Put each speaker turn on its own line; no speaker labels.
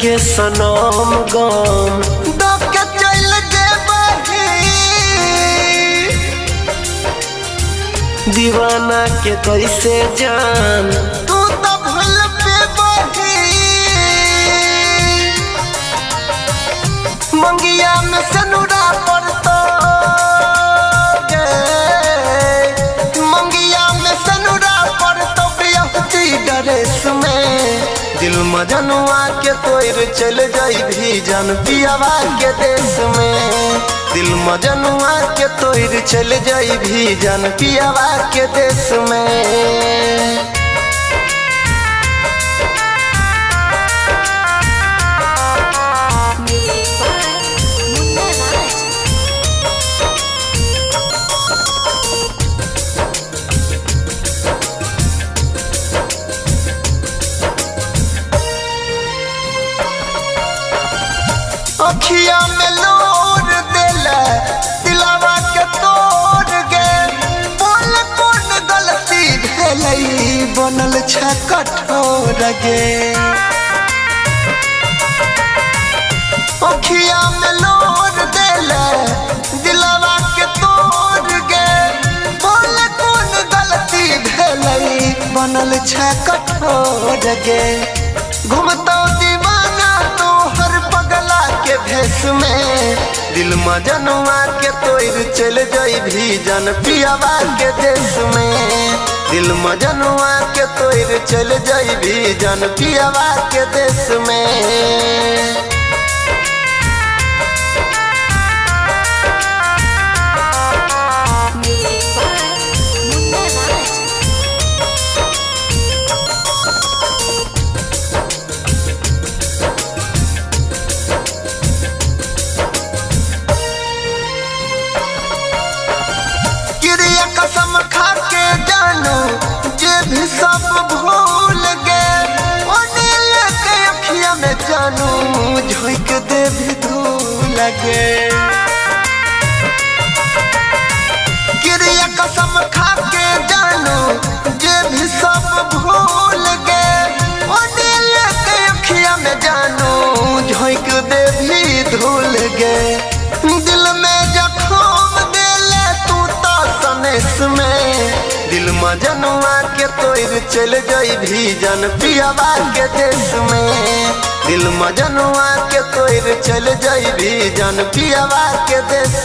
के सनम गम
दके चल जेबही।
दीवाना के कैसे जान
तू तो भूल पेबही। मंगिया में सनुरा पड़तो गे, मंगिया में सनुरा पड़तो बियहती ड्रेस में।
दिल मजनुआ के तोर चल जाई भी जान पियावा के देश में। दिल मजनुआ के तोर चल जाई भी जान पियावा के देश में।
Music by Munna Raj.
अखिया में लोर देला दिलावा के तोड़ गे, बोल कौन गलती भेलै
बनल छ कठोर गे।
अखिया में लोर देला दिलावा के तोड़ गे, बोल कौन गलती भेलै
बनल छ कठोर गे।
घूमतो दीवाना तोहर पगला के भेष में।
दिल मजनुआ के तोर चल जाई भी जान पियावा के देश में। दिल मजनुआ के तोर चल जाई भी जान पियावा के देश में।
Music by Munna Raj.
क्रिया कसम खा के जानू जे भी सब भूल गए, ओ नील के अखिया में जानू
झोंक दे भी धूल गे।
क्रिया कसम खा के जानू जे भी सब भूल गए, ओ नील के अखिया में जानू
झोंक दे भी धूल गे।
दिल में जखम देले तू तो सनेस में।
दिल मजनुआ के तोर चल जाई भी जान पियावा के देश में। दिल मजनुआ के तोर चल जाई भी जान पियावा के देश